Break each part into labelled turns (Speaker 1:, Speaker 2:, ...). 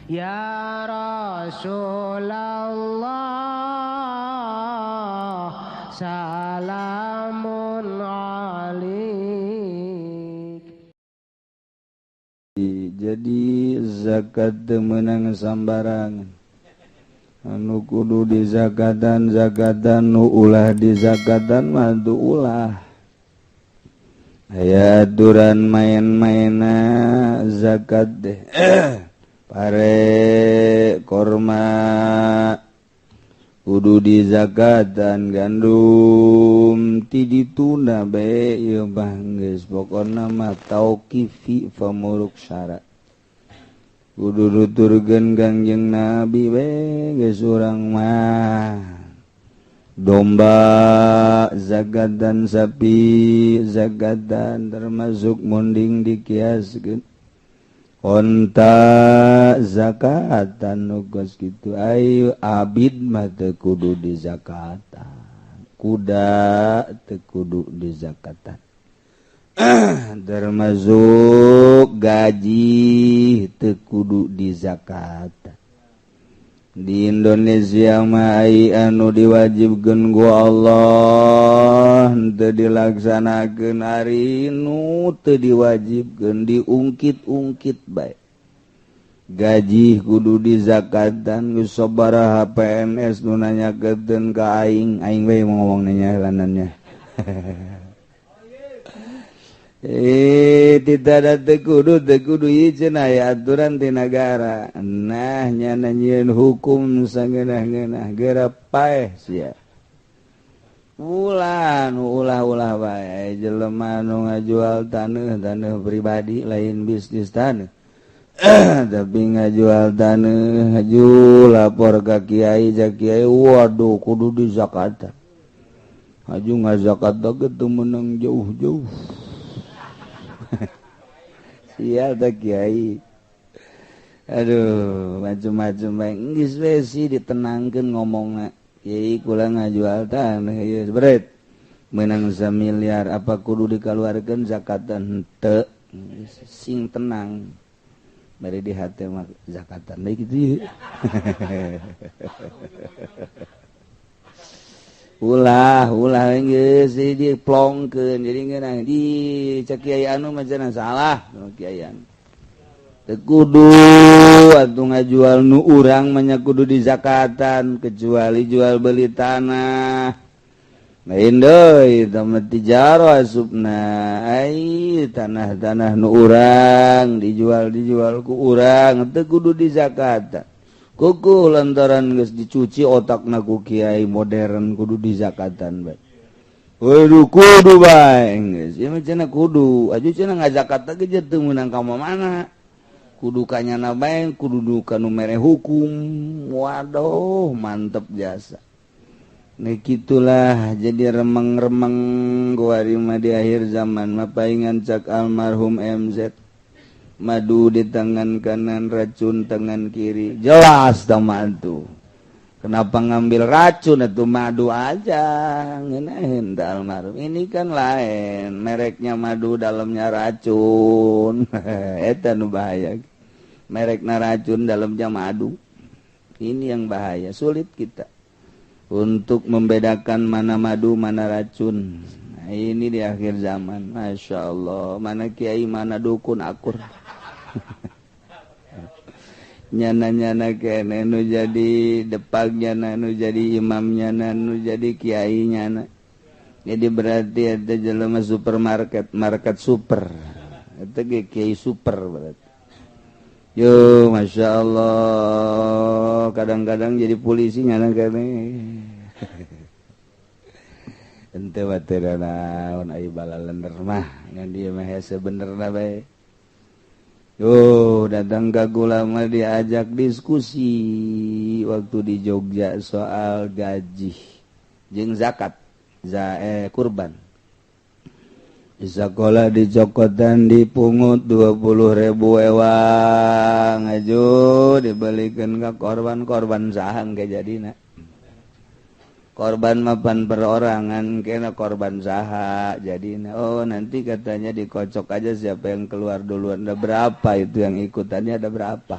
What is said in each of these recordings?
Speaker 1: Ya Rasulullah salamun alik.
Speaker 2: Jadi zakat teu meunang sambarangan, anu kudu dizakatan zakatan, nu ulah dizakatan mah teu ulah. Aya aturan main-maina zakat deh. Pare, korma kudu dizakatan, gandum ti ditunda bae ieu mah geus pokona mah tauqifi famuruk syarat. Kudu nuturkeun Kangjeng Nabi we geus urang mah. Domba zakatan, sapi zakatan, termasuk munding dikiaskeun, onta zakatan nu geus kitu. Ayo abid mah teu kudu dizakatan, kuda teu kudu dizakatan, termasuk gaji teu kudu dizakatan. Di Indonesia mah ai anu diwajibkeun ku Allah teu dilaksanakeun, ari nu teu diwajibkeun diungkit-ungkit bae. Gaji kudu dizakatan, geus sabaraha PNS nu nanyakeun ka aing, aing we ngomong nanya lanannya. Tidak ada teu kudu teu kudu ieu cenah aya aturan ti nagara. Nah nyana nyieun hukum sangeunah-ngeunah geura paeh sia. Ulah nu ulah-ulah bae jelema nu ngajual taneuh, taneuh pribadi lain bisnis taneuh. Tapi ngajual taneuh haju lapor ka kiai, ja kiai waduh kudu dizakatan. Haju ngazakat ge teu meunang jauh-jauh. Sial tak kiai. Aduh, macem-macem bae. Geus we sih ditenangkeun ngomongna. Kiai kula ngajual taneuh ieu beret. Meunang samiliar apa kudu dikaluarkeun zakatan henteu. Sing tenang. Bari di hate mah zakatan deui kitu. Ulah ulah geus diplongkeun jadi ngeunah di cek kiai anu mah cenah salah kiai anu. Teu kudu atuh ngajual nu urang mah nya kudu dizakatan kecuali jual beli tanah. Lain deui eta mah tijarah asupna. Ai tanah-tanah nu urang dijual-dijual ku urang teu kudu dizakatan. Kuku lantaran geus dicuci otakna ku kiai modern kudu dizakatan bae. Waduh kudu bae geus. Ieu mah cenah kudu, aju cenah ngazakat ge teu meunang ka mana. Kudu ka nyana bae, kudu ka nu mere hukum. Waduh, mantep jasa. Nah kitulah jadi remeng-remeng kuari mah di akhir zaman mah paingan cak almarhum MZ. Madu di tangan kanan, racun tangan kiri. Jelas tuh. Kenapa ngambil racun atau madu aja? Ngeunaheun tah almarhum. Ini kan lain, mereknya madu dalamnya racun. Eta nu bahaya. Merekna racun dalamnya madu. Ini yang bahaya, sulit kita untuk membedakan mana madu, mana racun. Nah, ini di akhir zaman, Masya Allah, mana kiai, mana dukun akur. Nyana-nyana kene nu jadi depak, nyana nu jadi imam, nyana nu jadi kiai nyana. Jadi berarti eta jelema supermarket, market super. Eta ge kiai super berarti. Yo, Masya Allah, kadang-kadang jadi polisi nyana kene. Ente batera naon ai balalender mah, ngan dieu mah hese benerna bae. Yo, datang ke gulama diajak diskusi waktu di Jogja soal gaji jeung zakat, kurban. Di sekolah dicokotan dipungut 20.000 ewang aju dibelikan ke korban-korban sahang ke jadina. Korban mapan perorangan kena korban saha jadina. Oh, nanti katanya dikocok aja siapa yang keluar duluan, ada berapa itu yang ikutannya, ada berapa.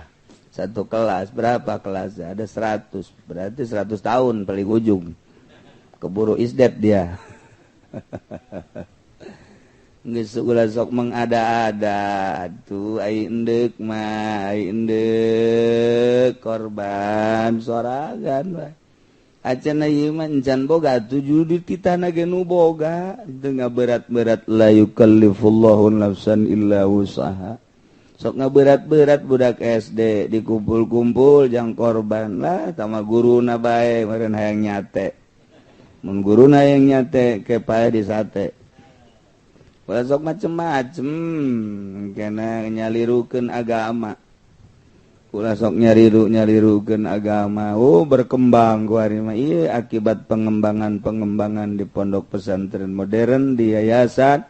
Speaker 2: Satu kelas berapa kelas? Ada 100, berarti 100 tahun paling ujung. Keburu isdet dia. Geus ulah sok mengada-ada atuh, ai endek mah, ai endek korban sorangan bae. Acan ieu mah encan boga tujuh di titahna ge nu boga, teu ngaberat-berat, la yukallifullahu nafsan illa wusaha. Sok ngaberat-berat budak SD dikumpul-kumpul jang korban lah sama guruna bae meureun hayang nyate. Mun guruna hayang nyate ke pae disate. Ulah sok macem-macem kena nyalirukeun agama. Ulah sok nyaliru-nyalirukeun agama. Oh, berkembang ku ari mah ieu akibat pengembangan-pengembangan di pondok pesantren modern, di yayasan.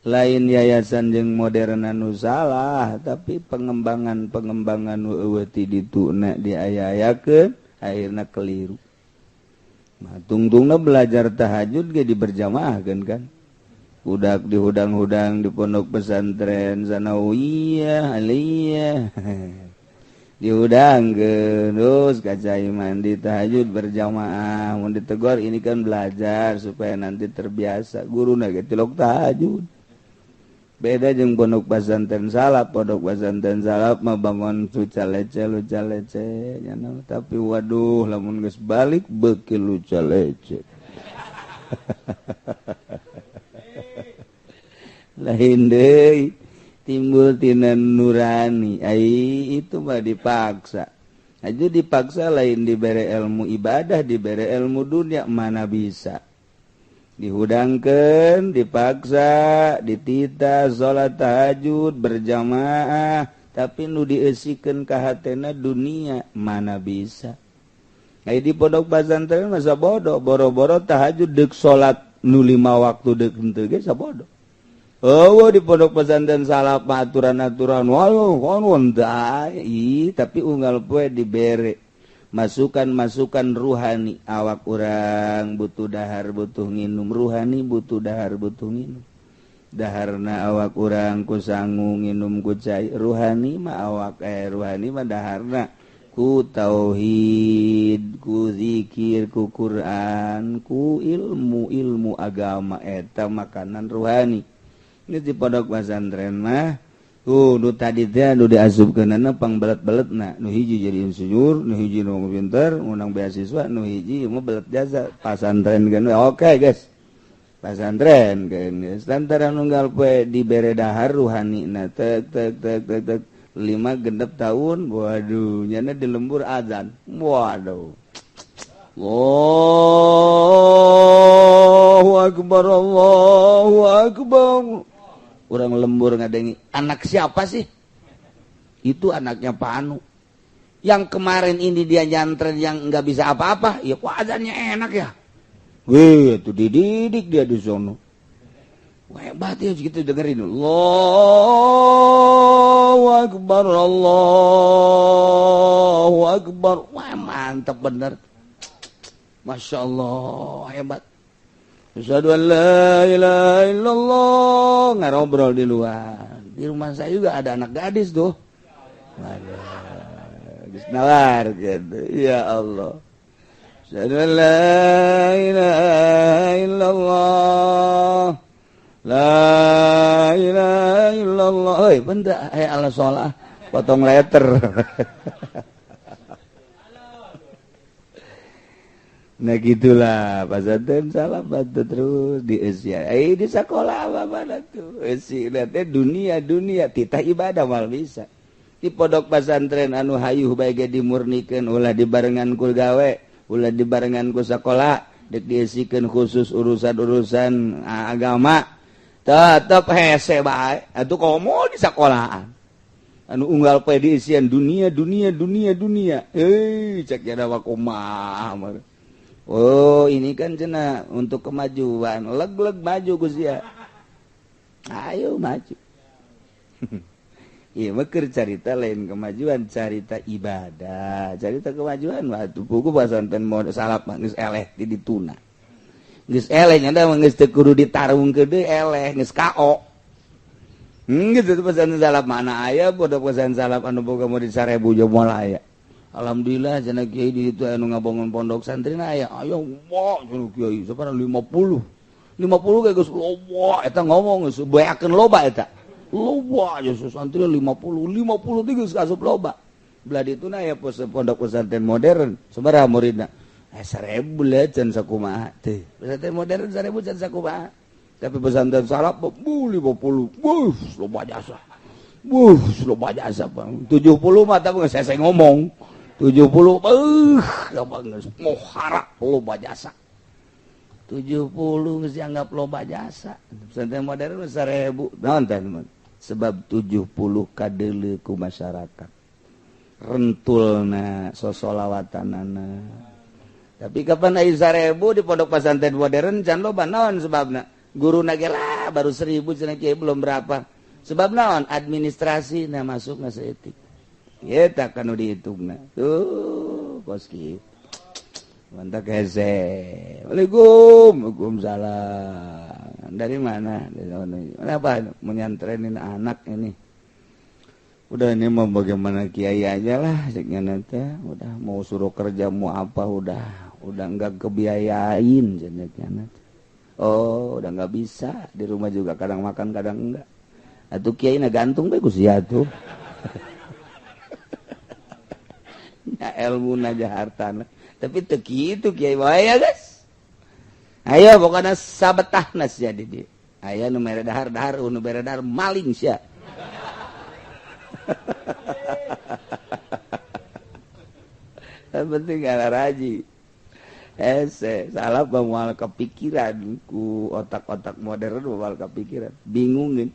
Speaker 2: Lain yayasan jeung modern anu salah, tapi pengembangan-pengembangan nu eueuh ti dituna diaya-ayakeun akhirna keliru. Nah, tungtungna belajar tahajud ge diberjamaahkeun kan. Budak dihudang-hudang di pondok pesantren sanawiyah aliyah dihudangkeun terus kacai mandi tahajud berjamaah. Mun ditegur, ini kan belajar supaya nanti terbiasa, guruna ge tilok tahajud. Beda jeung pondok pesantren salaf. Pondok pesantren salaf mah bangun luca lece luca lece nya, tapi waduh, lamun geus balik beuki luca lece. Lain deui, timbul tina nurani. Ai itu mah dipaksa aja, dipaksa, lain dibere ilmu ibadah, dibere ilmu dunia. Mana bisa dihudangkeun, dipaksa, ditita salat tahajud berjamaah, tapi nu diesikeun ka hatena dunia, mana bisa. Ai di pondok pesantren masa bodoh, boro-boro tahajud, deuk salat nu lima waktu deuk henteu ge sabodoh. Oh, di pondok pesantren salah aturan-aturan, waduh, konon tapi unggal poe dibere masukan-masukan ruhani. Awak urang butuh dahar, butuh nginum, ruhani butuh dahar, butuh nginum. Daharna awak urang ku sangu, nginum ku cai. Ruhani mah awak ruhani mah daharna ku tauhid, ku zikir, ku Quran, ku ilmu-ilmu agama, eta makanan ruhani. Ini di pondok pesantren mah tuh nu tadi teh nu diasupkeunana pangbelet-beletna, nu hiji jadi insinyur, nu hiji nu pinter menang beasiswa, nu hiji mah belet jasa pasantren kan. Oke guys, pasantren kan guys, lantaran unggal poe dibere dahar ruhani na, tek tek tek tek tek, 5 genep tahun, waduh, nyana di lembur azan, waduh, Allahu akbar, Allahu akbar. Orang lembur ngadengi, anak siapa sih itu? Anaknya Pak Anu yang kemarin ini dia nyantren, yang nggak bisa apa-apa ya, kok azannya enak ya. Wih, itu dididik dia di sono. Wah, hebat ya gitu, dengerin. Allahu akbar, Allahu akbar. Wah, mantap bener. Masya Allah, hebat. Asyhadu an la ilaha illallah. Ngarobrol di luar. Di rumah saya juga ada anak gadis tuh. Waduh, geus nawar gitu. Ya Allah. Asyhadu an la ilaha illallah. La ilaha illallah. Oi, benda hey Allah sholah potong letter. Nah, gitulah pasantren salah batu terus di Asia. Eh, di sekolah apa mana tuh? Esi teh dunia dunia titah ibadah mal bisa. Di pondok pesantren anu hayuh bae ge dimurnikeun, ulah dibarengan ku gawe, ulah dibarengan ku sekolah, dek diesikeun khusus urusan-urusan agama. Tetep hese bae. Atuh komo di sekolahan. Anu unggal poe diisian dunia dunia dunia dunia. Eh, cek jada kumaha. Oh, ini kan cenah untuk kemajuan. Leg-leg maju Gus ya. Ayo maju. Iya, mekir carita lain kemajuan, carita ibadah, carita kemajuan. Waktu buku pasantren mau salap mah geus eleh di dituna. Geus eleh nya mah geus teu kudu ditarung deui, eleh geus KO. Gitu tuh pesantren salaf mana aya pondok pesantren salaf anu boga murid 1000 jeung moal aya. Alhamdulillah cenah kiai di ditu anu ngabangun pondok santri na aya. Ayo wah cenah kiai sabaraha 50. 50 ge geus loba eta ngomong geus beakeun loba eta. Loba geus santri 50, 50 teh geus asup loba. Belah ditu na aya pondok pesantren modern sabaraha muridna? 1000 lah can sakumaha teh. Pesantren modern 1000 can sakumaha. Tapi pesantren salaf bu 50. Buh, loba jasa. Buh, loba jasa bang. 70 mah tapi geus saya ngomong. 70 beuh, loba geus muharap loba jasa. 70 geus dianggap loba jasa. Pesantren modern 1000. Naon teh? Sebab 70 kadeuleu ku masyarakat. Rentulna sosolawatanana. Tapi kapan aya 1000 di pondok pesantren modern can loba naon sebabna? Guru nagela baru 1000 cenah kiai belum berapa. Sebab naon? Administrasi na masuk na saeutik. Eta kan nu dihitungna. Tuh kos kieu. Mantap hese. Waalaikum, waalaikumsalam. Dari mana? Dari mana? Apa? Menyantrenin anak ini. Udah ini mau bagaimana kiai aja lah ceknya nanti. Udah mau suruh kerja mau apa udah enggak kebiayain ceknya nanti. Oh, udah nggak bisa di rumah juga kadang makan kadang enggak. Atuh kiai na gantung bae ku sia tuh. Ya ilmu aja hartana. Tapi teu kitu kiai wae ya guys. Ayo pokokna sabetahna sia di dieu. Aya nu mere dahar-dahar, nu mere dahar maling sia. Yang penting ngaraji. Hese, salah moal kepikiran ku otak-otak modern moal kepikiran. Bingungin.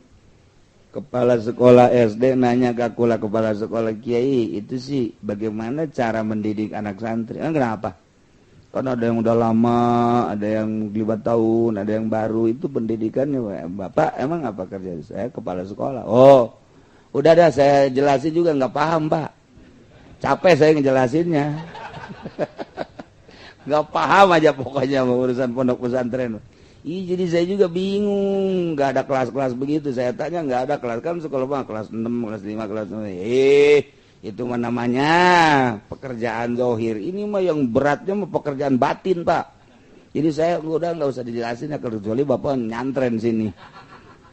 Speaker 2: Kepala sekolah SD nanya ke kula kepala sekolah kiai, itu sih bagaimana cara mendidik anak santri? Kenapa? Karena ada yang udah lama, ada yang 5 tahun, ada yang baru, itu pendidikannya. Bapak emang apa kerja? Saya kepala sekolah. Oh, udah dah saya jelasin juga nggak paham pak. Capek saya ngejelasinnya. Nggak paham aja pokoknya urusan pondok pesantren. Ih, jadi saya juga bingung, nggak ada kelas-kelas begitu. Saya tanya nggak ada kelas, kan sekolah mah kelas 6, kelas 5, kelas 6. Itu mah namanya pekerjaan zohir. Ini mah yang beratnya mah pekerjaan batin pak. Jadi saya udah nggak usah dijelasin ya, kecuali bapak nyantren sini.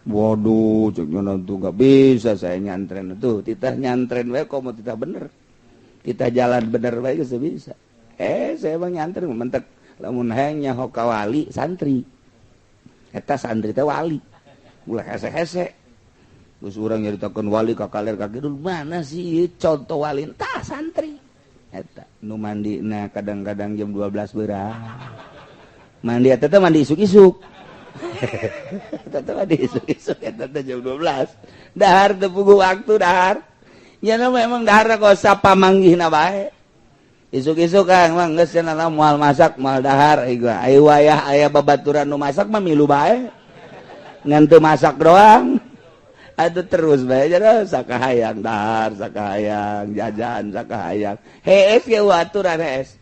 Speaker 2: Waduh, ceknya tuh nggak bisa saya nyantren tuh. Titah nyantren wae kok mau titah bener. Kita jalan bener wae geus bisa. Saya emang nyantren mentek lamun hayang nyaho ka wali santri. Eta santri teh wali. Ulah hese-hese. Geus urang nyaritakeun wali ka kaler ka kidul, mana sih ieu contoh wali? Tah santri. Eta nu mandina kadang-kadang jam 12 beurang. Mandi eta teh mandi isuk-isuk. Eta teh mandi isuk-isuk eta teh jam 12. Dahar teu puguh waktu dahar. Nya memang dahar kok sapamanggihna bae. Isuk-isuk kang mah geus cenah moal masak moal dahar ayo wayah aya babaturan nu masak mah milu bae. Ngan teu masak doang. Atuh terus bae jadi sakahayang dahar, sakahayang jajan, sakahayang. Hees ge aturan hees.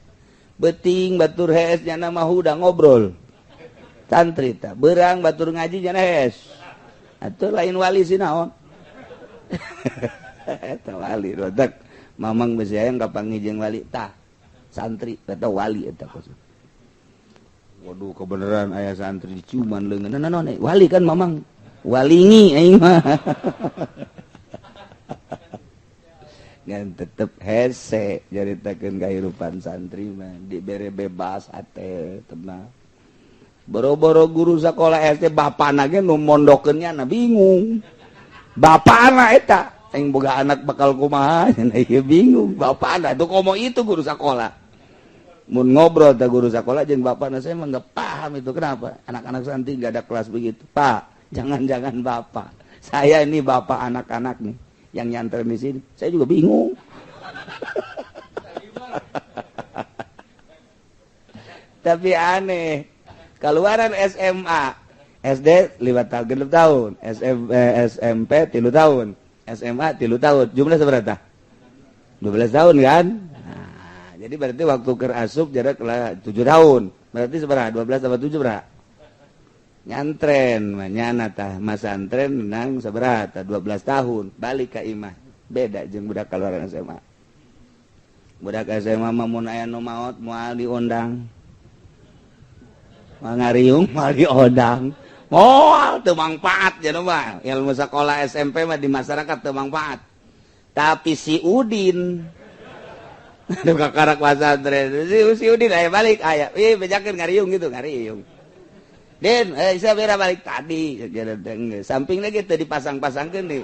Speaker 2: Beuting batur hees nya mah udah ngobrol. Santri tah beurang batur ngaji nya hees. Atuh lain wali sih naon. Eta wali rodak mamang besi hayang kapanggih jeung wali tah. Santri eta wali eta kos. Waduh kebenaran aya santri diciuman leungeun. Naon wali kan mamang. Walingi aing mah. Ngan tetep hese nyaritakeun kahirupan santri mah dibere bebas hate tenang. Boro-boro guru sekolah SD bapana ge nu mondokeun nya na bingung. Bapana eta aing boga anak bakal kumaha nya ieu bingung. Bapana tuh komo itu guru sekolah. Mun ngobrol teh guru sekolah jeung bapana saya mah enggak paham itu kenapa anak-anak santri enggak ada kelas begitu. Pak, jangan-jangan bapak. Saya ini bapak anak-anak nih yang nyantren di sini. Saya juga bingung. Tapi aneh. Keluaran SMA, SD 5 tahun, 6 tahun, SMP 3 tahun, SMA 3 tahun. Jumlah seberapa? 12 tahun kan? Nah, jadi berarti waktu kerasup jarak 7 tahun. Berarti seberapa? 12 tambah 7 berapa? Nyantren mah nyana tah masantren menang sabaraha 12 tahun balik ka imah. Beda jeung budak kaluaran SMA. Budak SMA mah mun aya nu maot moal diundang. Moal ngariung moal diundang. Moal teu mangfaat cenah mah. Ilmu sekolah SMP mah di masyarakat teu mangfaat. Tapi si Udin nu kakarak pasantren, si Udin aya balik aya, ih bejakeun ngariung gitu ngariung. Den, saya bera balik tadi, samping lagi teu dipasang-pasangkeun nih,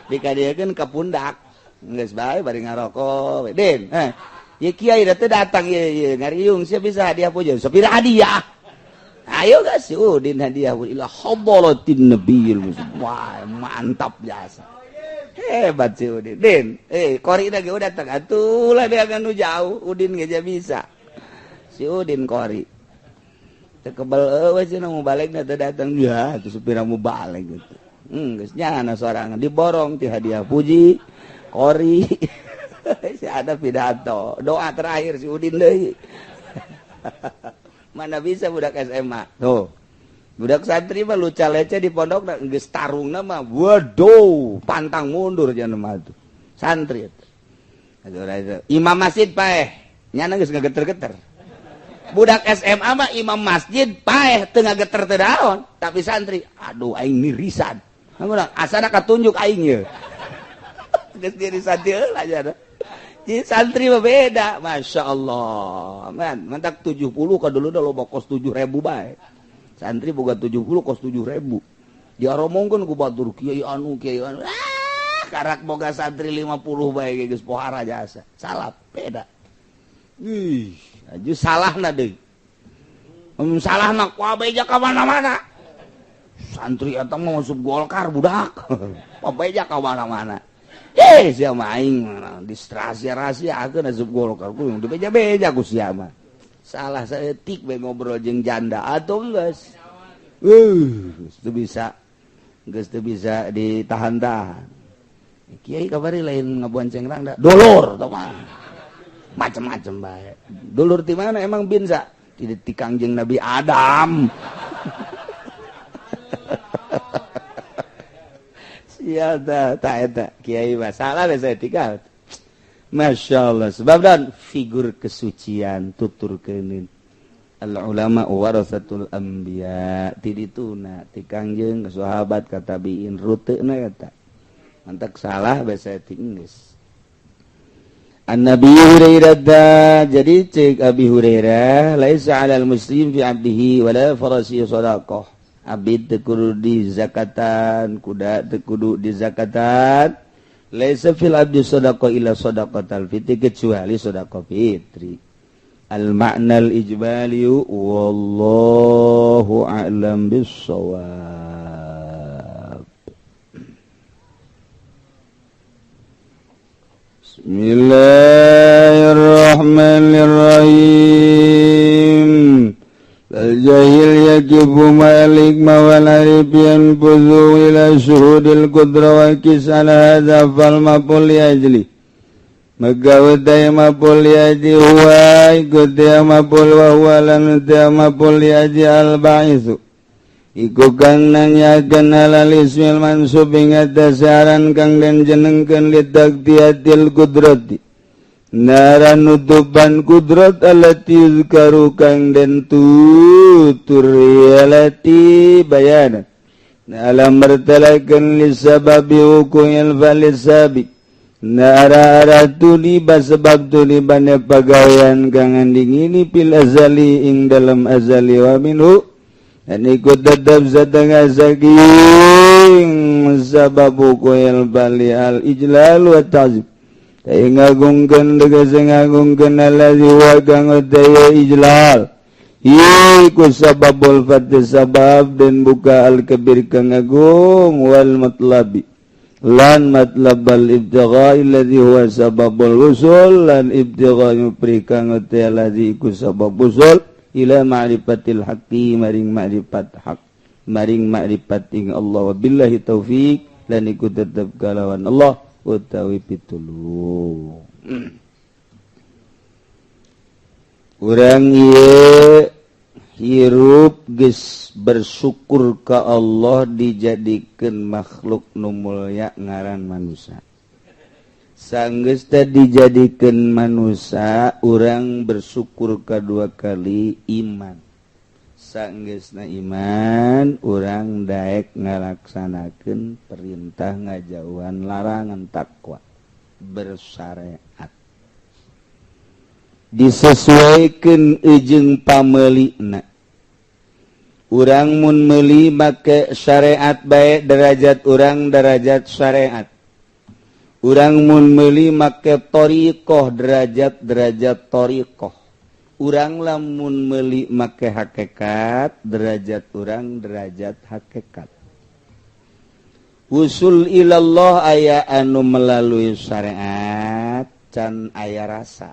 Speaker 2: dikadieukeun ka pundak, geus bae bari ngarokok. Den, ye kiai teh datang ye ye ngariung sia bisa hadiah puja, sapira hadiah. Ayo guys, si Udin hadiah ila hadratin nabiyil wah mantap jasa. Hebat si Udin. Den, kori lagi udah datang atuh lah dia nu jauh, Udin geus bisa. Si Udin kori. Kebel eueuh cenah mau balik teh datang ya atuh supira mau balik gitu. Geus nyana sorangan diborong ti hadiah puji kori. Si ada pidato, doa terakhir si Udin deui. Mana bisa budak SMA. Tuh. Budak santri mah luca lece di pondok geus tarungna mah waduh pantang mundur cenah mah tuh. Santri eta. Imam masjid paeh nyana geus ngageter-geter. Budak SMA mah imam masjid paeh teu ngageter teu daon, tapi santri aduh aing nirisan. Asana katunjuk aing ye. Geus nirisan teu heula nya. Jadi santri mah beda, Masya Allah. Man, mantak 70 ka dulu dah loba kos 7.000 bae. Santri boga 70 kos 7.000. Diaromongkeun ku batur kiai anu kiai anu. Ah, karak boga santri 50 bae geus pohara jasa. Salah, beda. Ih, aju salahna deui. Salahna ku abeja ka mana-mana. Santri eta mah masuk Golkar budak. Abeja ka mana-mana. Eh, sia mah aing distrasia-rahasiakeun asup Golkar ku dibeja-beja ku sia mah. Salah saeutik we ngobrol jeung janda atuh geus. Geus teu bisa. Geus teu bisa ditahan-tahan. Kiai kabari lain ngabonceng rangda. Dulur tah mah. Macem-macem bae. Dulur ti mana emang binsa? Ti Kangjeng Nabi Adam. Sia ta eta kiai mah salah we saeutik. Masya Allah. Sebab dan figur kesucian tuturkeun al ulama warasatul anbiya ti dituna ti Kangjeng ka sahabat ka tabiin ruteuna eta. Mantak salah we saeutik geus. An Nabi Hurairah jadi cek Abi Hurairah laisa 'alal muslim fi 'abdihi wala farasi sadaqah. Abid teu kudu dizakatan, kuda teu kudu dizakatan. Laisa fil abdi sadaqah illa sadaqatal fitri kecuali sedekah fitri. Al ma'nal ijmali wallahu a'lam bissawab. Bismillahirrahmanirrahim. Al-jahil yakifu malik mawal arif yanfuzu ila syuhudil qudra wa kisala hadza fal maqul yajli. Magawadai maqul yaji huwa ikut maqul wa huwa lam maqul yaji al-ba'isu. Iku kang nanyakeun halal ismil mansub ing atas aran kang den jenengkeun litaqdiyatil qudrati. Naran nutupan kudrat allati yuzkaru kang den tutur allati bayana. Alam martalakeun lisababi hukumil falisabi. Nara-ara tuniba sebab tunibane pagawean kang andingini pil azali ing dalam azali wa minhu. Dan ikut tetap setengah saking sababu koyal bali al ijlal wa ta'zim. Tay ngagungkeun tegese ngagungkeun allazi wa kang utaya ijlal. Iku sababul fath sabab dan buka al kabir kang agung wal matlabi. Lan matlabal ibtigha allazi huwa sababul usul lan ibtigha yupri kang utaya allazi iku sabab usul. Ila ma'rifatil haqqi maring ma'rifat hak maring ma'rifat ing Allah wabillahi taufik lan iku tetep kalawan Allah utawi pitulung. Urang ieu Hirup geus bersyukur ka Allah dijadikeun makhluk nu mulya ngaran manusia. Sanggeus teh dijadikeun manusia, urang bersyukur kedua kali iman. Sanggeusna iman, urang daek ngalaksanakeun perintah ngajauhan larangan, takwa, bersyariat. Disesuaikan ejeng pameulina. Urang mun meuli make syariat baik, derajat urang derajat syariat. Urang mun meuli make thoriqoh, derajat derajat thoriqoh. Urang lamun meuli make hakekat, derajat urang derajat hakekat. Usul ilallah aya anu melalui syariat can aya rasa,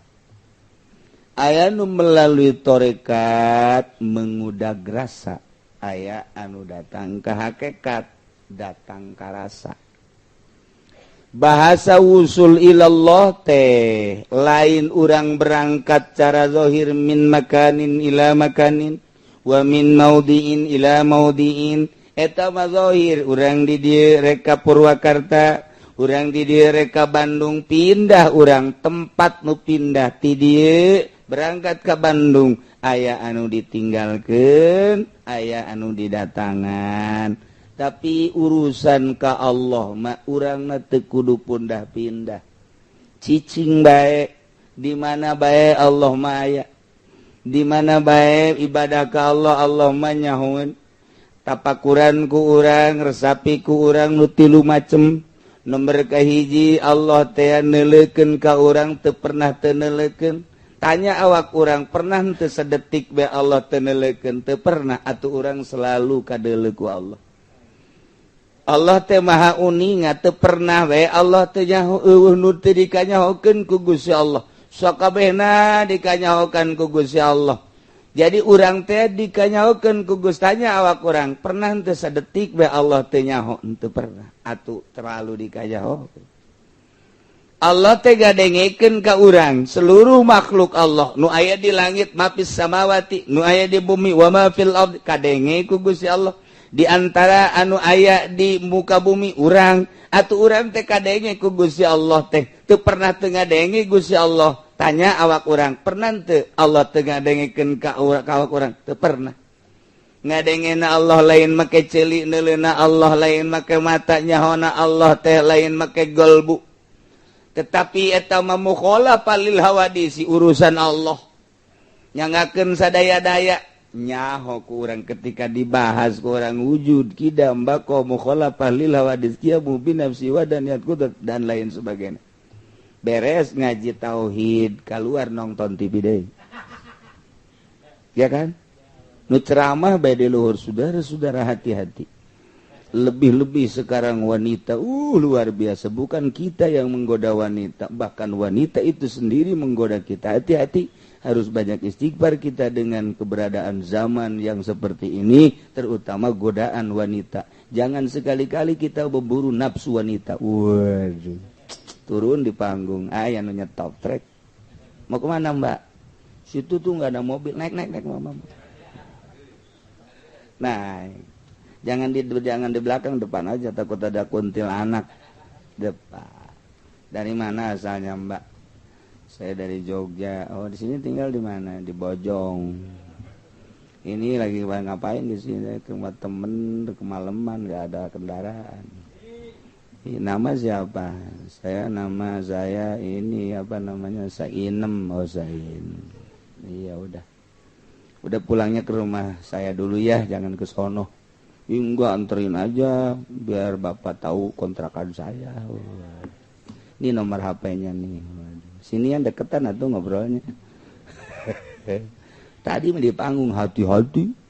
Speaker 2: aya nu melalui torekat mengudag rasa, aya anu datang ke hakekat datang ka rasa. Bahasa wusul ilallah teh lain urang berangkat cara zahir, min makanin ila makanin wa min maudiin ila maudiin. Eta mah zahir. Urang di dieu rek ka Purwakarta, urang di dieu rek ka Bandung, pindah urang tempat nu pindah ti dieu berangkat ke Bandung, aya anu ditinggalkeun, aya anu didatangan. Tapi urusan ka Allah mah urang teu kudu pindah-pindah, cicing bae. Di mana bae Allah mah aya, di mana bae ibadah ka Allah, Allah mah nyahoeun. Tapakuran ku urang, resapi ku urang nu tilu macem. Nomor kahiji, Allah teh neuleukeun ka urang, teu pernah teu neuleukeun. Tanya awak urang, pernah teu sedetik bae Allah teu neuleukeun? Teu pernah. Atuh urang selalu kadeuleu ku Allah. Allah teh maha uninga, teu pernah we Allah teh nyaho, euweuh nu teu dikanyahokeun ku Gusti Allah. Sakabehna dikanyahokan ku Gusti Allah. Jadi urang teh dikanyahokeun ku Gusti. Tanya awak urang, pernah teu sadetik we Allah teu nyaho? Teu pernah. Atuh terlalu dikanyahokeun. Allah teh gadengekeun ka urang. Seluruh makhluk Allah nu aya di langit, mafis samawati, nu aya di bumi, wa ma fil ard, kadenge ku Gusti Allah. Di antara anu aya di muka bumi urang, atau urang teh kadenge ku Gusti Allah teh teu pernah teu ngadenge Gusti Allah. Tanya awak urang, pernah teu Allah teu ngadengekeun ka awak urang? Teu pernah. Ngadengena Allah lain make ceuli, neuleuna Allah lain make mata, nyahona Allah teh lain make golbu, tetapi eta mah mukhalafah lil hawadisi. Urusan Allah nyangakeun sadaya-daya, nyaho ku urang. Ketika dibahas ku urang wujud, kidam, baqo, mukhalafah lil hawadis, qiyamu bi nafsi wa dan kudrat dan lain sebagainya. Beres ngaji tauhid, keluar nonton TV deh, ya kan? Nu ceramah bae di luhur. Saudara-saudara, hati-hati, lebih-lebih sekarang wanita luar biasa. Bukan kita yang menggoda wanita, bahkan wanita itu sendiri menggoda kita. Hati-hati, harus banyak istighfar kita dengan keberadaan zaman yang seperti ini, terutama godaan wanita. Jangan sekali-kali kita berburu nafsu wanita. Waduh, turun di panggung aya nu nyetop trek, "Mau kemana, Mbak?" "Situ tuh nggak ada mobil." "Naik, naik, naik, mama." Nah, jangan di belakang, depan aja, takut ada kuntilanak. Depan. "Dari mana asalnya, Mbak?" "Saya dari Jogja." "Oh, di sini tinggal di mana?" "Di Bojong." "Ini lagi ngapain di sini?" "Ke rumah temen, kemalaman, nggak ada kendaraan." "Nama siapa?" "Saya, nama saya ini apa namanya, Sainem." "Oh, Sain. Iya, udah pulangnya ke rumah saya dulu ya, jangan ke sono." "Enggak, anterin aja biar bapak tahu kontrakan saya." "Ini nomor HP-nya nih." Sini yang deketan atau ngobrolnya. Tadi di panggung, hati-hati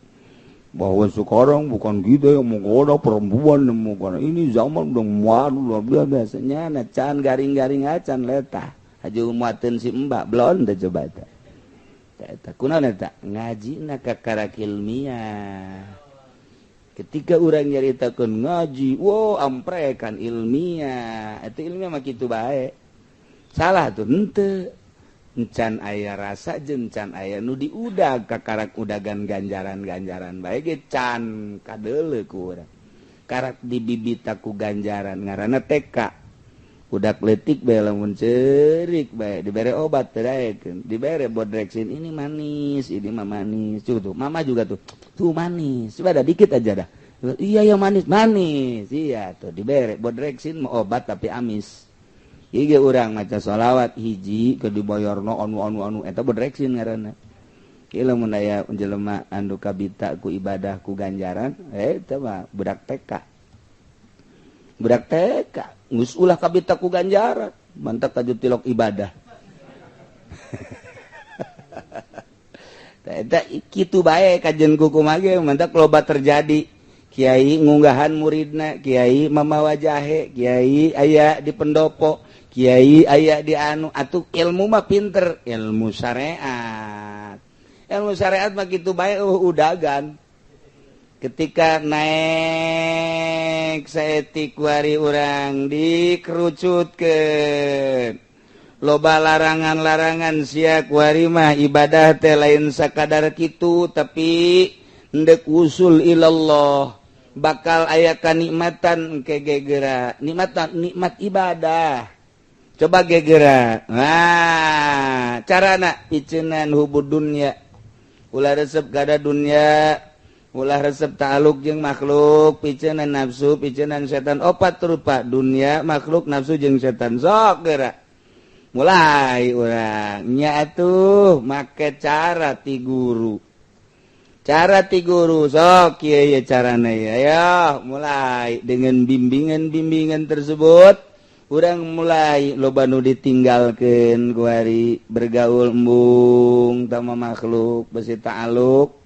Speaker 2: bahwa sekarang bukan kita yang menggoda perempuan yang menggoda. Ini zaman udah malu luar biasa. Biasanya nah, can garing-garing acan letah. Haji muatin si mbak belum dah, coba eta. Eta kunaon eta? Ngaji na kakarak ilmiah. Ketika orang nyaritakeun ngaji, wow, amprekan ilmiah. Itu ilmiah mah kitu bae. Salah tuh henteu. Encan aya rasa jeung can aya nu diudag kakarak udagan ganjaran-ganjaran bae ge can kadeuleu ku urang. Karak dibibita ku ganjaran ngaranna TK. Udak letik bae lamun ceurik bae dibere obat teu daekeun, dibere bodreksin ini manis, ini mah manis. Tuh, tuh mama juga tuh. Tuh manis. Coba dah dikit aja dah. Iya ya manis, manis. Iya tuh dibere bodreksin mah obat tapi amis. Ieu urang maca sholawat hiji ke dibayarna anu anu anu eta bodreksin ngaranna. Ieu lamun aya jelema anu kabita ku ibadah ku ganjaran, eta mah budak TK. Budak TK geus ulah kabita ku ganjaran, mantak kaju tilok ibadah. Eta kitu bae kajen kuku mage mantak loba terjadi. Kiai ngunggahan muridna, kiai mamawa jahe, kiai aya di pendopo, kiai aya di anu atuh ilmu mah pinter, ilmu syariat. Ilmu syariat mah kitu bae udagan. Ketika naik saetik wari urang dikerucutkeun. Loba larangan-larangan sia kuari mah ibadah teh lain sakadar kitu tapi endek usul ilallah bakal aya kanikmatan ke gegera, nikmatan nikmat ibadah. Coba gegera. Nah, carana piceunan hubud dunya. Ulah resep kada dunya. Ulah resep ta'aluk jeung makhluk, piceunan nafsu, piceunan setan, opat rupa dunia, makhluk, nafsu jeung setan. Sok geura. Mulai urang nya atuh make cara ti guru. Cara ti guru sok kieu ye carana ye. Ayo mulai dengan bimbingan-bimbingan tersebut urang mulai loba nu ditinggalkeun ku ari bergaul embung tama makhluk besi ta'aluk.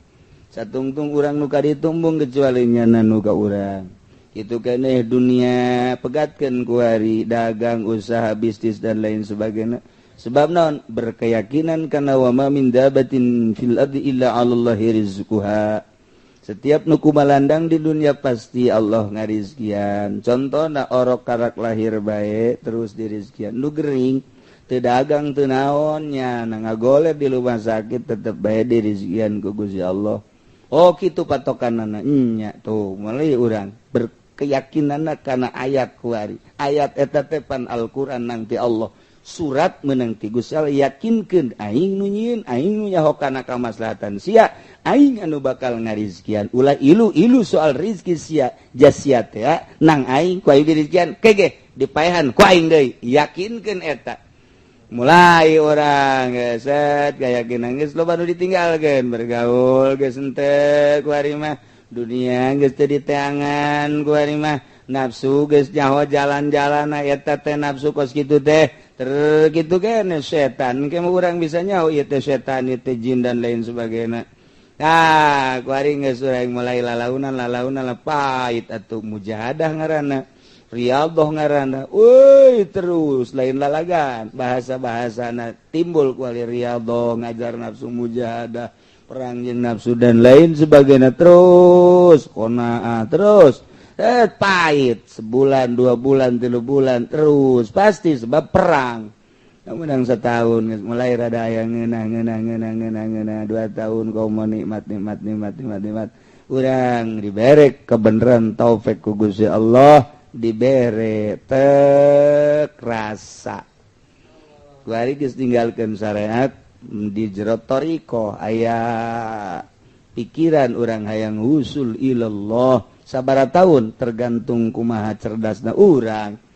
Speaker 2: Satungtung urang nu kaditumbung kecuali nyana nu ka urang. Kitu keneh dunia pegatkeun ku ari dagang, usaha, bisnis dan lain sebagainya. Sebab naon? Berkeyakinan kana wa ma min dabatin fil ardi illa 'alallahi rizquha. Setiap nu kumalandang di dunia pasti Allah ngarizkian. Contohna orok karak lahir bae terus dirizkian. Nu gering teu dagang teu naon nya ngagoler di rumah sakit tetep bae dirizkian ku Gusti Allah. Oh kitu patokanana nya tuh mulai urang berkeyakinanna kana ayat kuari. Ayat eta teh pan Al-Qur'an nang ti Allah. Surat meunang ti Gusti Allah yakinkeun aing nu nyieun, aing nu nyaho kana kamaslahatan sia, aing anu bakal ngarizkian. Ulah ilu-ilu soal rizki sia, jasia teh nang aing ku aing dirizkian kege dipaehan ku aing deui. Yakinkeun eta. Mulai orang geset keyakinan geus loba nu ditinggalkeun bergaul geus henteu ku ari mah dunia geus teu diteangan ku ari mah nafsu geus nyaho jalan-jalan eta teh nafsu kos kitu teh ter kitu keneh setan ke urang bisa nyaho ieu teh setan ieu teh jin dan lain sebagainya. Ah ku ari geus urang mulai lalaunan lalaunan pahit atuh mujahadah ngaranna riyadhah ngaranna, euy terus lain lalagan bahasa-bahasana timbul kuali riyadhah ngajar nafsu mujahadah perang jeung nafsu dan lain sebagainya terus qanaah terus pahit sebulan 2 bulan 3 bulan terus pasti sebab perang. Menang setahun mulai rada aya ngeunah ngeunah ngeunah ngeunah ngeunah 2 tahun komo nikmat nikmat nikmat nikmat nikmat urang dibere kebenaran taufik ku Gusti Allah dibere tek rasa kuari geus tinggalkeun syariat di jero thariqah aya pikiran urang hayang usul ilallah sabaraha tahun tergantung kumaha cerdasna urang.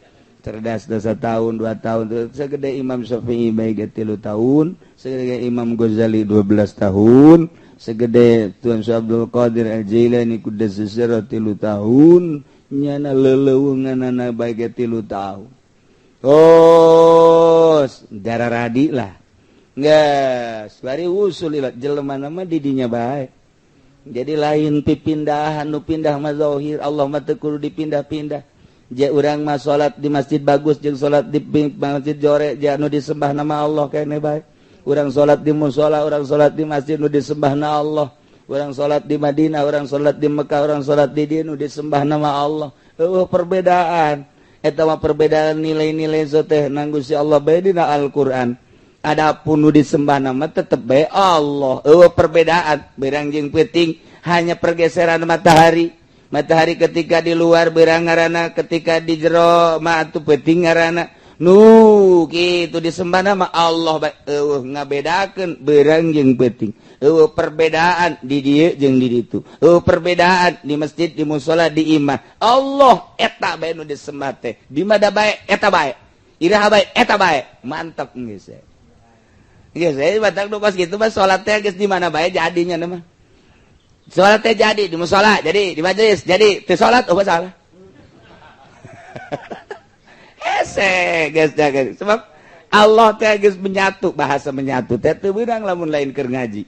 Speaker 2: Cerdas 1 tahun 2 tahun segede Imam Syafi'i bae ge 3 tahun, segede Imam Ghazali 12 tahun, segede Tuan Syekh Abdul Qadir Al-Jailani Quddas Sirra 3 tahun, nyana leleuweunganana bae ge 3 tahun. Oh, darah radi lah. Geus, bari usul ila jelema mah di dinya bae. Jadi lain pipindahan nu pindah mah zahir, Allah mah teu kudu dipindah-pindah. Je urang mah salat di masjid bagus jeung salat di masjid jore je anu disembah nama Allah keneh bae. Urang salat di musala, urang salat di masjid nu disembah na Allah. Urang salat di Madinah, urang salat di Mekah, urang salat di dieu nu disembah nama Allah. Eueuh perbedaan. Eta mah perbedaan nilai-nilai teh nang Gusti Allah bae dina Al-Qur'an. Adapun nu disembah nama tetep bae Allah. Eueuh perbedaan beurang jeung peuting, hanya pergeseran matahari. Matahari ketika di luar beurang ngaranna, ketika di jero mah atuh peuting ngaranna. Nu kitu disembah nama Allah bae, eueuh ngabedakeun beurang jeung peuting. Eueuh perbedaan di dieu jeung di ditu. Eueuh perbedaan di masjid, di musala, di imah. Allah eta bae nu disembah teh. Di mana bae eta bae. Iraha bae eta bae. Mantap geus. Geus we batak nu kos kitu mah salat teh geus di mana bae jadinya mah. Salat teh jadi di musala, jadi di majelis, jadi teu salat oh salah. Hese geus jaga. Sebab Allah teh geus menyatu, bahasa menyatu teh teu beunang lamun lain keur ngaji.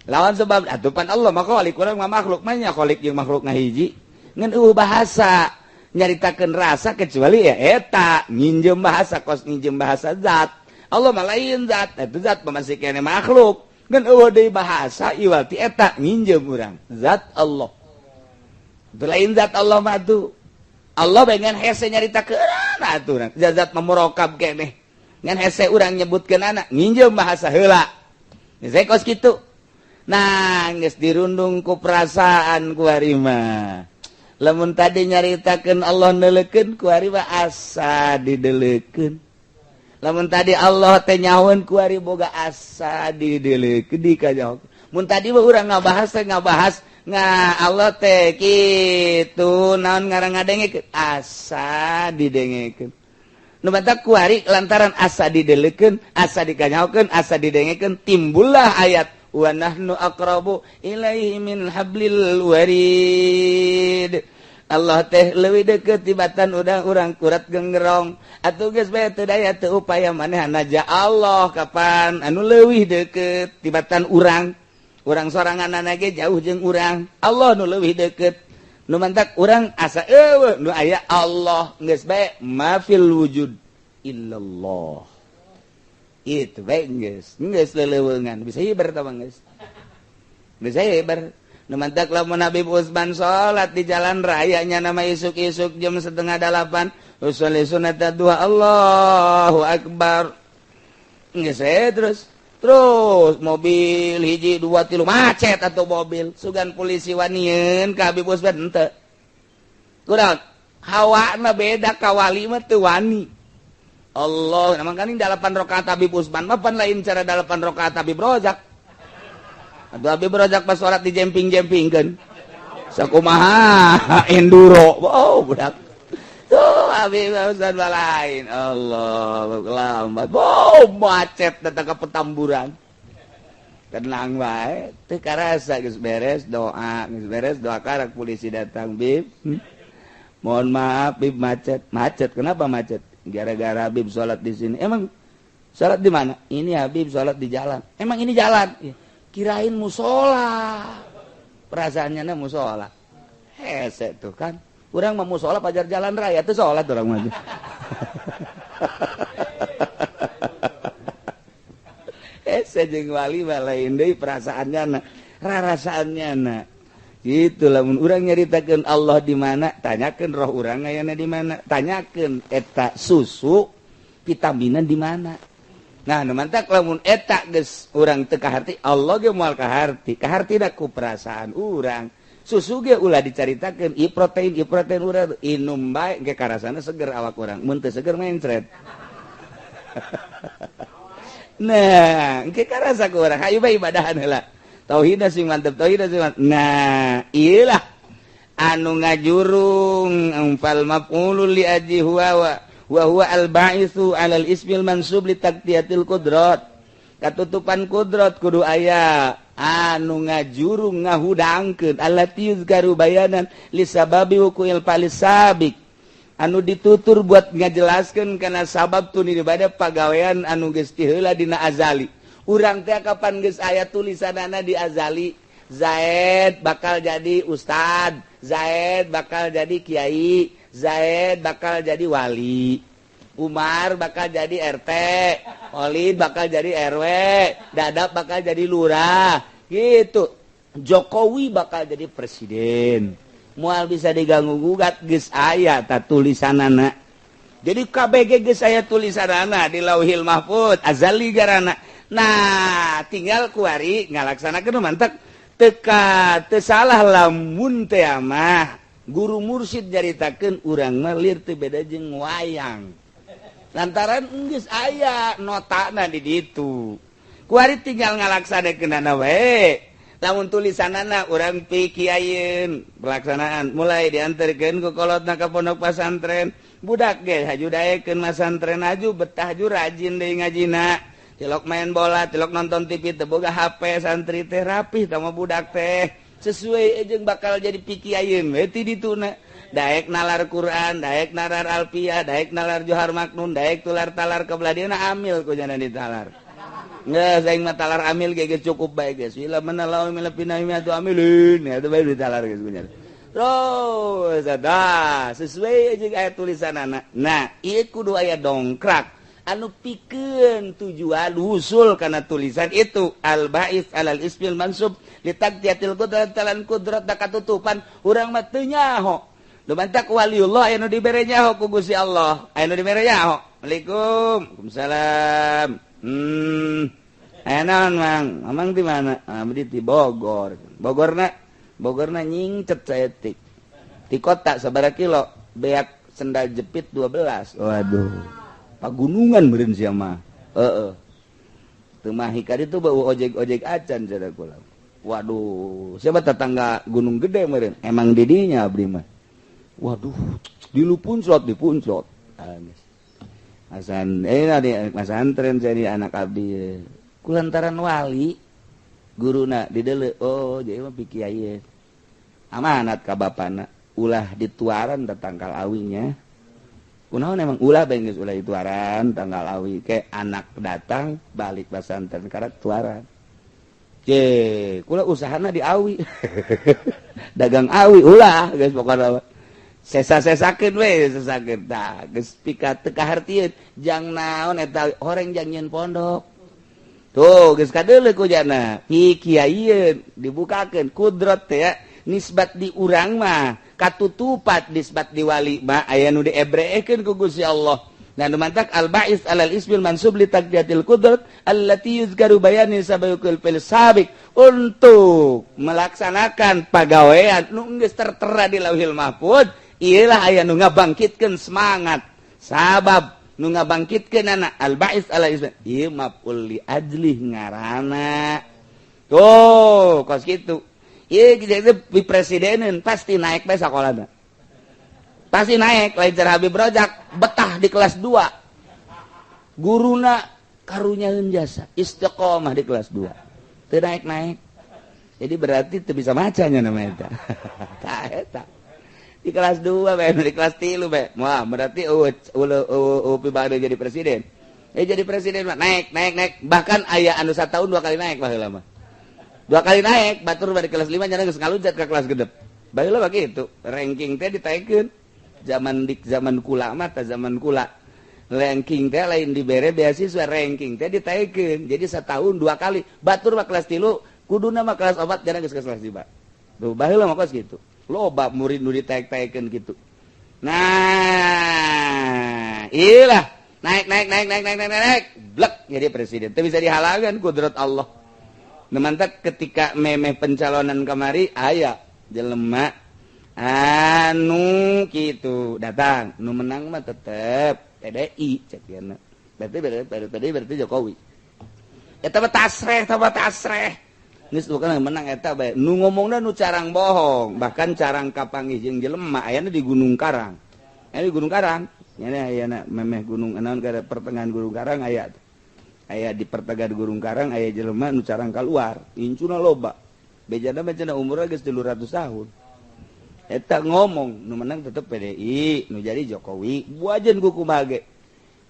Speaker 2: Lawan sebab atuh pan Allah mah khalik, urang mah makhluk mah nya khalik jeung makhluk ngahiji. Ngan eueuh bahasa nyaritakeun rasa kecuali ya eta nginjem bahasa kos nginjem bahasa zat. Allah mah lain zat, eta zat mah masih keneh makhluk. Ngan eueuh deui bahasa iwal ti eta nginjem urang zat Allah. Itu lain zat Allah mah tuh. Allah pengen hese nyaritakeun atuh urang. Zat mah murokab keneh. Ngan hese urang nyebutkeun anak nginjem bahasa heula. Geus kos kitu. Nah, geus dirundung ku perasaan ku ari mah. Lamun tadi nyaritakeun Allah neuleukeun ku ari mah asa dideulekeun. Lamun tadi Allah teh nyahoeun ku ari boga asa dideulekeun di kanyaho. Mun tadi mah urang ngabahas nga Allah teh kitu naon ngaran ngadengekeun asa didengekeun. Nu matak ku ari lantaran asa dideulekeun, asa dikanyahokeun, asa didengekeun timbullah ayat wa nahnu aqrabu ilaihi min hablil warid. Allah teh leuwih deukeut tibatan urang kurat genggerong. Atuh geus bae teu daya teu upaya manehna ja Allah kapan anu leuwih deukeut tibatan urang. Urang soranganna ge jauh jeung urang. Allah nu leuwih deukeut. Nu mantak urang asa eueuh nu aya Allah geus bae ma fil wujud illallah. Itu bae geus, geus leleuweungan bisa hiber tah geus. Bisa hiber. Nu mantak lamun Habib Usman salat di jalan rayanya nama isuk-isuk jam 7:30 usolli sunat dua Allahu Akbar. Geus terus terus mobil hiji dua tilu macet atau mobil sugan polisi wanieun ka Habib Usman henteu. Kurang hawana beda ka wali mah teu wani. Allah, nah makanya 8 rakaat Habib Usman mah pan lain cara 8 rakaat Habib Rozak. Atuh Habib Rozak pas salat dijemping-jempingkeun. Sakumaha enduro. Oh, budak. Tuh Habib Usman mah lain. Allah, lambat. Oh, macet datang ke Petamburan. Tenang bae, teu karasa geus beres doa, geus beres doa karak polisi datang, Bib. Mohon maaf Bib macet. Macet, kenapa macet? Gara-gara Habib sholat di sini. Emang sholat di mana? Ini Habib sholat di jalan. Emang ini jalan? Ya. Kirain musola. Perasaannya na musola. Hese tuh kan. Urang mah musola pajar jalan raya tuh sholat urang mah. Hese jeung wali mah lain deui perasaannya na. Rarasaannya na. Gitu lamun urang nyaritakeun Allah di mana, tanyakeun roh urang ayana di mana, tanyakeun eta susu vitaminan di mana. Nah, nu mantak lamun eta geus urang teu kaharti, Allah ge moal kaharti. Kahartina ku perasaan urang. Susu ge ulah dicaritakeun, ieu protein urang inum bae ge karasana seger awak urang. Mun teu seger mencret. Nah, engke karasa ku urang, hayu bae ibadahan heula. Tauhid sing mantep, tauhid sing mantep. Nah, iyalah anu ngajurung fal maf'ulul li aji huwa wa huwa al ba'itsu 'alal ismil mansub li taqtiyatil qudrat. Katutupan kudrat kudu aya anu ngajurung ngahudangkeun allati yuzkaru bayanan li sababi wuqu'il fa'lis sabiq. Anu ditutur buat ngajelaskeun kana sabab tun ibadah pagawean anu geus ti heula dina azali. Urang teh kapan geus aya tulisanana di azali, Zaid bakal jadi ustad, Zaid bakal jadi kiai, Zaid bakal jadi wali, Umar bakal jadi RT, Olid bakal jadi RW, Dadap bakal jadi lurah, gitu. Jokowi bakal jadi presiden. Moal bisa diganggu gugat geus aya ta tulisanana. Jadi KBG geus aya tulisanana di Lauhil Mahfud azali garana. Nah, tinggal kuari ngalaksanakeun mantek teka teu salah lamun teh mah guru mursyid nyaritakeun urang mah lir teu beda jeung wayang. Lantaran geus aya notana di ditu. Kuari tinggal ngalaksanakeunana we. Lamun tulisanana urang pikiayeun pelaksanaan mulai diantarkeun ku kolotna ka pondok pasantren. Budak ge haju daekeun masantren aju betah ju rajin deui ngajina. Tilok main bola, tilok nonton TV, teu boga HP santri teh rapih tah budak teh. Sesuai jeung bakal jadi pikiayeun we ti dituna. Daek nalar Quran, daek nalar Alfiah, daek nalar Johar Maknun, daek tular talar ke belah dieuna amil ku jana ditalar. Nggak, saya mah talar amil ge geus cukup bae geus. Bila mana lawan milepina atu amilin, ya itu bae ditalar geus kunya. Terus ada sesuai jeung aya tulisanana. Nah, ieu kudu aya dongkrak anu pikeun tujuan usul kana tulisan itu al ba'is alal ismil mansub li taqdiyatil qudrat talan qudrat da katutupan urang mah teu nyaho. Nu mantak waliullah aya nu dibere nyaho ku Gusti Allah. Aya nu dibere nyaho. Assalamualaikum. Waalaikumsalam. Aya naon Mang? Amang di mana? Abdi di Bogor. Bogorna nyingcet saeutik. Di kota sabaraha kilo? Beak sendal jepit 12. Waduh. Pagunungan meureun sia mah. Heeh. Teu mahi ka ditu bau ojek-ojek acan cenah kula. Waduh, siapa tetangga Gunung Gede meureun? Emang didinya abdi mah. Waduh, di lupunclot dipunclot. Geus. Hasan masantren jadi anak abdi. Kulantaran wali guruna dideuleu, oh jadi mah pikiayeun. Amanat ka bapana, ulah dituaran tangkal awinya. Kunaon emang ulah bae geus ulah dituaran tangkal awi ke anak datang balik pasantren karek tuaran. Je, kula usahana di awi. Dagang awi ulah geus pokona. Sesa-sesakeun we, sesakeun tah geus pika teu kahartieun jang naon eta horeng jang nyieun pondok. Tuh geus kadeuleu ku jana pikiayeun dibukakeun kudrat teh ya nisbat di urang mah katutupat nisbat di wali mah aya nu diebreekeun ku Gusti Allah. Nah nu mantak al ba'is alal ismil mansub li taqdiyatil qudrat allati yuzkaru bayani sabayukul fil sabiq untuk melaksanakan pagawean nu geus tertera di Lauhil Mahfud. Iyalah aya nu ngabangkitkeun semangat sabab nu ngabangkitkeun anak al ba'is ala ismi ieu maf'ul li ajlih ngaranna tuh kos kitu ieu jadi di presidenan pasti naik bae sakolana pasti naik lain cara Habib Rojak betah di kelas 2 guruna karunyaeun jasa istiqomah di kelas 2 teu naik-naik jadi berarti teu bisa macanya namanya eta tah eta di kelas 2 bae di kelas 3 bae. Wah, berarti pribadi jadi presiden. Jadi presiden mah naik naik naik bahkan aya anu satahun 2 kali naik baheula mah. 2 kali naik batur bari kelas 5 nyana geus ngaluncat ka kelas gedep. Baheula mah kitu, ranking teh ditaekeun. Zaman di zaman kula mah tah zaman kula. Ranking teh lain dibere beasiswa, ranking teh ditaekeun. Jadi setahun 2 kali. Batur mah kelas 3, kuduna mah kelas 4 nyana geus kelas 5. Tuh baheula mah kos kitu. Loba murid nu ditaek-taekeun gitu. Nah, iyalah naik naik naik naik naik naik naik blek jadi presiden. Teu bisa dihalangan kudrat Allah. Nu mantak ketika memeh pencalonan kamari aya jelema anu kitu datang, nu menang mah tetep PDI cek dieuna. Berarti PDI berarti Jokowi. Eta mah tasreh, eta mah tasreh. Geus bukan menang eta bae. Nu ngomongna nu carang bohong, bahkan carang kapanggih jeung jelema ayana di Gunung Karang. Aya di Gunung Karang. Nya ayana memeh gunung naon ka pertengahan Gunung Karang aya. Aya di pertengahan Gunung Karang aya jelema nu carang kaluar, incuna loba. Bejana bejana umurna geus 300 tahun. Eta ngomong nu menang tetep PDI, nu jadi Jokowi. Buajeun ku kumaha ge.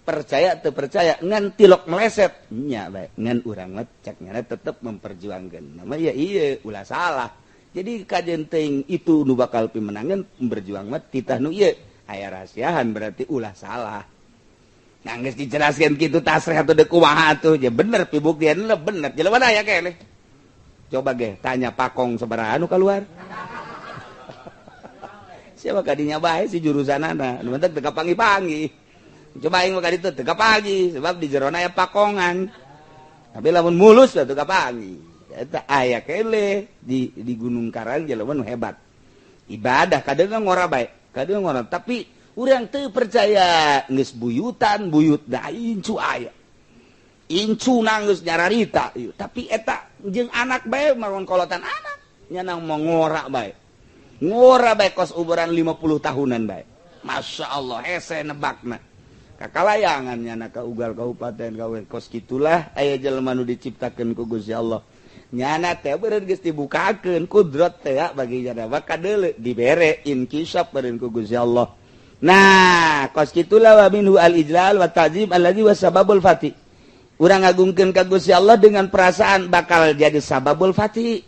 Speaker 2: Percaya teu percaya ngan tilok meleset nya bae ngan urang mah cek nyana tetep memperjuangkeun nama ya ieu ulah salah. Jadi kajen teuing itu nu bakal pimenangan berjuang mah titah nu ieu aya rahasiahan berarti ulah salah. Nah geus dijelaskeun kitu tasreh atuh deuk kumaha atuh ya bener pibuktian bener jelema aya keneh. Coba ge tanya pakong sabaraha anu kaluar. Siapa kadinya bae si jurusanana nu penting teu kapanggih-panggih. Coba aing mah ka ditu teu kapagi sebab di jerona aya pakongan. Tapi lamun mulus teu kapagi. Eta aya kele di Gunung Karang jelema nu hebat. Ibadah kadang ngora bae, kadang ngora tapi urang teu percaya geus buyutan buyut da incu aya. Incu nanggeus nyararita tapi eta jeung anak bae maron kolotan anak nyanang mau ngora bae. Ngora bae kos umuran 50 tahunan bae. Masya Allah hese nebakna. Kakalayangan nyana ka ugal kabupaten kawe kos kitulah aya jelema nu diciptakeun ku Gusti Allah. Nyana teh beureun geus dibukakeun kudrat teh bagi nyana maka deuleu dibere inkisaf beureun ku Gusti Allah. Nah, kos kitulah wa minhu al-ijlal wa ta'zim allazi wa sababul fatih. Urang ngagungkeun ka Gusti Allah dengan perasaan bakal jadi sababul fatih.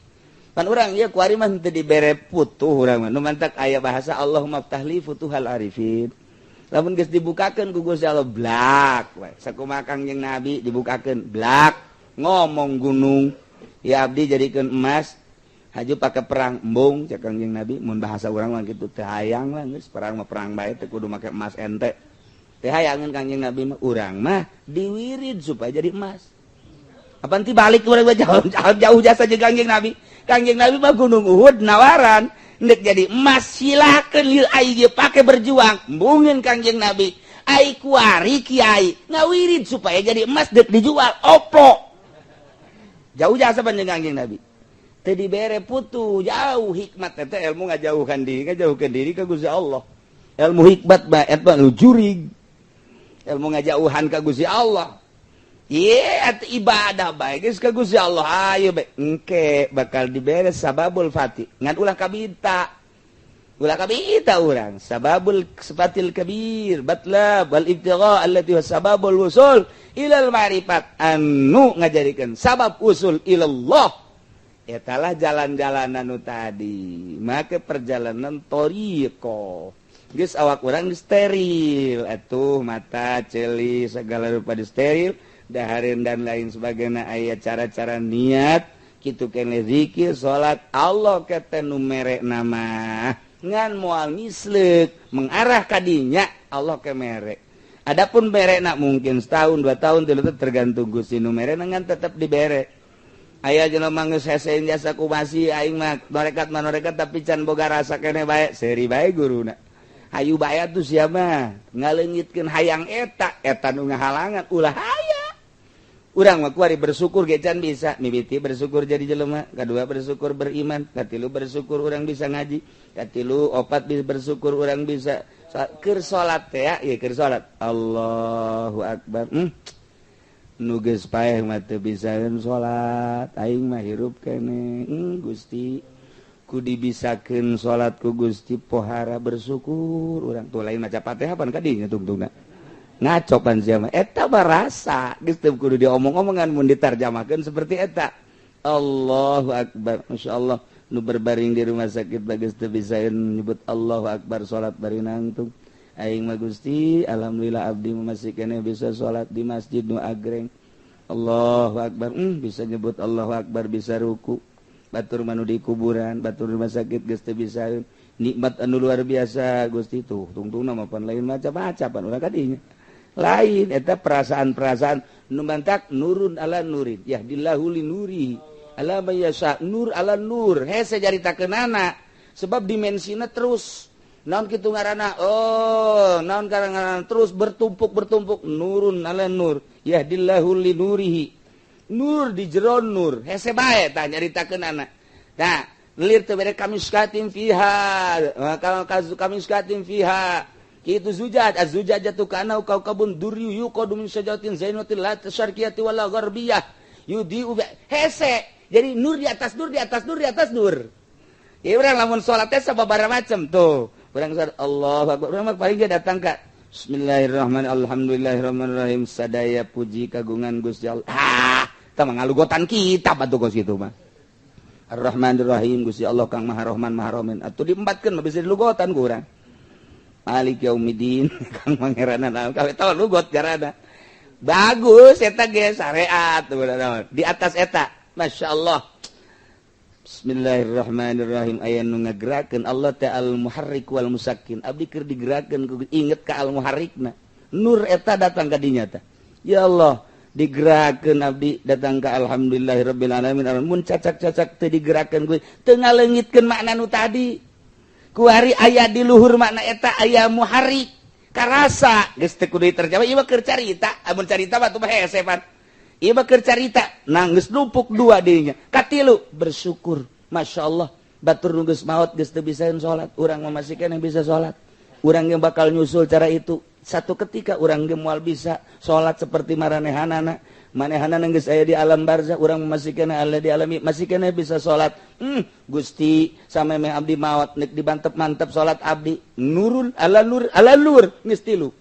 Speaker 2: Pan urang ieu kuari mah teu dibere putuh urang mah. Nu mantak aya bahasa Allahumma ftahli futuhal arifin. Lamun geus dibukakeun ku Gusti Allah blak we. Sakumaha Kangjeng Nabi dibukakeun blak ngomong gunung ya abdi jadikeun emas haju pake perang embung cek Kangjeng Nabi mun bahasa urang mah kitu teu hayang lah geus perang mah perang bae teu kudu make emas ente. Teu hayangeun Kangjeng Nabi mah urang mah diwirid supaya jadi emas. Apa nanti balik urang mah jauh, jauh jasa jeung Kangjeng Nabi. Kangjeng Nabi mah Gunung Uhud nawaran ndek jadi emas silakeun ieu ai ge pake berjuang embungin Kangjeng Nabi. Ai kuari kiai ngawirid supaya jadi emas dek dijual oplo. Jauh jasa panjenengan Kangjeng Nabi. Teu dibere putu jauh hikmat eta ilmu ngajauhkan diri ka Gusti Allah. Ilmu hikmat bae eta nu jurig. Ilmu ngajauhan ka Gusti Allah. Ye atuh ibadah bae geus ka Gusti Allah ayo bae engke bakal dibere sababul fatih. Ngan ulah kabita. Ulah kabita urang sababul fatil kabir batla wal ibtigha allati huwa sababul wusul ilal ma'rifat anu ngajarikeun sabab usul ilallah. Etalah jalan-jalanan nu tadi make perjalanan thariqah. Geus awak urang steril atuh mata ceuli segala rupa disteril dahareun dan lain sebagainya aya cara-cara niat kitu keneh zikir salat Allah kete nu mere nama ngan moal misleuk mengarah ka dinya Allah ke mere. Adapun mere nak mungkin setahun 2 tahun 3 tahun tergantung Gusti nu mere ngan tetep dibere. Aya jelema geus hese jasa kumasi aing mah norekat manorekat tapi can boga rasa keneh bae seuri bae guruna. Hayu bae atuh sia mah ngaleungitkeun hayang eta eta nu ngahalangan ulah hayang. Urang mah kuari bersyukur ge can bisa mimiti bersyukur jadi jelema, kadua bersyukur beriman, katilu bersyukur urang bisa ngaji, katilu opat bisa bersyukur urang bisa keur salat teh ya, ieu keur salat. Allahu akbar. Nu geus paeh mah teu bisaeun salat, aing mah hirup keneh. Gusti ku dibisakeun salat ku Gusti pohara bersyukur urang tuh lain maca Fatihah pan ka dinya tungtungna. Ngacopan sia mah eta barasa geus teu kudu diomong-omongan mun ditarjamahkeun seperti eta. Allahu akbar masyaallah nu berbaring di rumah sakit bagus teu bisaeun nyebut Allahu akbar salat bari nangtung. Aing mah Gusti alhamdulillah abdi masih keneh bisa salat di masjid nu agreng. Allahu akbar bisa nyebut Allahu akbar bisa ruku. Batur mah nu di kuburan, batur rumah sakit geus teu bisaeun. Nikmat anu luar biasa Gusti tuh tungtungna mah pan lain macam-macam pan urang ka dinya. Lain eta perasaan-perasaan nu mantak nurun ala nurin yahdillahu li nuri ala mayasa nur ala nur hese caritakeunana sebab dimensina terus naon kitu ngaranna oh naon ngaranna terus bertumpuk-bertumpuk nurun ala nur yahdillahu li nurihi nur di jero nur hese bae tah nyaritakeunana nah lir teu bere kamiskatin fiha kamiskatin fiha kitu zujaj az-zujajatu kana kaukabun durri yuqadu min syajaratin zainatin la syarqiyati wala gharbiyah yudi hese jadi nur di atas nur di atas nur di atas nur. Ya urang lamun salat teh sababaraha macam tuh urang salat Allahu akbar urang mah paling ge datang ka bismillahirrahmanirrahim alhamdulillahirrahmanirrahim sadaya puji kagungan Gusti Allah. Ah tah mah ngalugotan kitab atuh kos kitu mah. Ar-Rahmanir-Rahim Gusti Allah Kang Maha Rahman Maha Rahim atuh diembatkeun mah bisa dilugotan ku urang. Malik Yaumiddin Kang Pangeran kawe tau lugot garana. Bagus eta ge syariat di atas eta masyaallah. Bismillahirrahmanirrahim aya nu ngagerakeun Allah teh al muharrik wal musakkin. Abdi keur digerakkeun ku inget ka al muharrikna. Nur eta datang ka dinya tah. Ya Allah, digerakkeun abdi datang ka alhamdulillahirabbil alamin. Mun cacak-cacak teu digerakkeun gue teu ngaleungitkeun makna nu tadi. Kuari aya di luhur makna eta aya muharrik karasa geus teu kudu diterjemah ieu mah keur carita. Amun carita mah tuh mah hese pan. Ieu mah keur carita nah geus numpuk dua dinya. Katilu bersyukur. Masya Allah, batur nu geus maot geus teu bisa salat, urang mah masih keneh bisa salat. Urang ge bakal nyusul cara itu. Satu ketika urang ge moal bisa salat seperti maranehanana. Manehanana geus aya di alam barzah, urang masih keneh aya di alam masih keneh bisa salat. Gusti samemeh abdi maot nek dibantep-mantep salat abdi nurun ala nur ala nur geus tilu.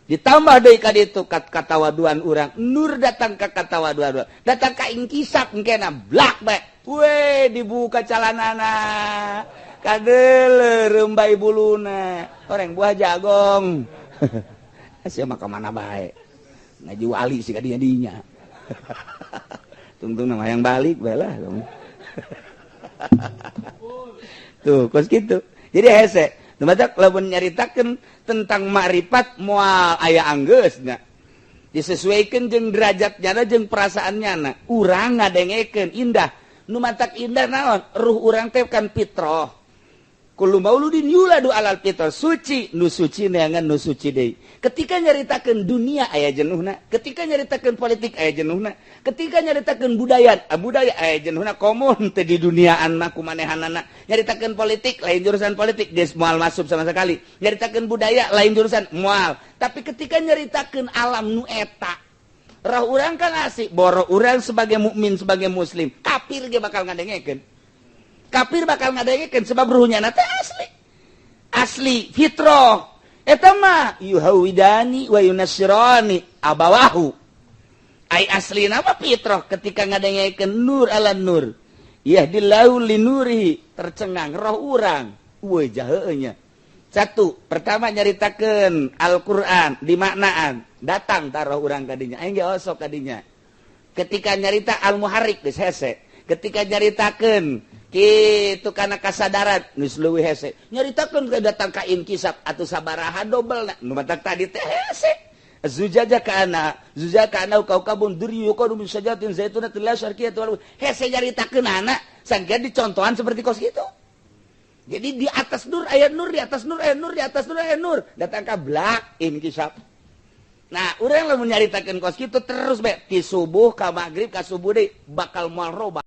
Speaker 2: Ditambah deui ka ditu katawaduan urang, nur datang ka katawaduan, datang ka ingkisap engkena blak bae. Weh dibuka calanana. Kadele rembai buluna. Orang buah jagong. Sia mah ka mana bae. Ngaji wali sih ka dinya. Tungtung nama yang balik bae lah. Tuh, kos kitu. Jadi hese. Numatak lamun nyaritakeun tentang makrifat moal aya anggeusna. Disesuaikan jeung derajatnya jeung perasaannya na. Urang ngadengekeun indah. Nu matak indah naon? Ruh urang teh kan fitrah. Kullu mauludin yuladu alal fitrah, suci, nu suci neangan nu suci deui. Ketika nyaritakeun dunia aya jenuhna, ketika nyaritakeun politik aya jenuhna, ketika nyaritakeun budaya, budaya aya jenuhna komun teu di duniaan mah kumanehanana. Nyaritakeun politik lain jurusan politik geus moal masuk sama sekali. Nyaritakeun budaya lain jurusan moal. Tapi ketika nyaritakeun alam nu eta, roh urang kan asik, boro urang sebagai mukmin sebagai muslim, kafir ge bakal ngadengekeun. Kafir bakal ngadengekeun sebab ruhnya na teh asli. Asli fitrah. Eta mah yuhawidani wa yunasirani abawahu. Ai aslina mah fitrah ketika ngadengekeun nur ala nur. Yahdillahu linurihi, tercengang roh urang. Weuh jaheunya. Satu, pertama nyaritakeun Al-Qur'an dimaknaan, datang taroh urang kadinya. Aing ge osok kadinya. Ketika nyarita Al-Muharrik geus hese. Ketika nyaritakeun kitu kana kasadaran geus leuwih hese. Nyaritakeun ke datang ka inkisap atuh sabaraha dobelna. Nu matak tadi teh hese. Zujaja kana, zujaja kana kaukabun durri yuqadu min sajatin zaitunatin la syarqiyatin wal hese nyaritakeun anak sanggeun dicontohan seperti kos kitu. Jadi di atas nur aya nur, di atas nur aya nur, di atas nur aya nur, datang ka blak inkisap. Nah, urang lamun nyaritakeun kos kitu terus bae ti subuh ka magrib ka subuh deui bakal moal robah.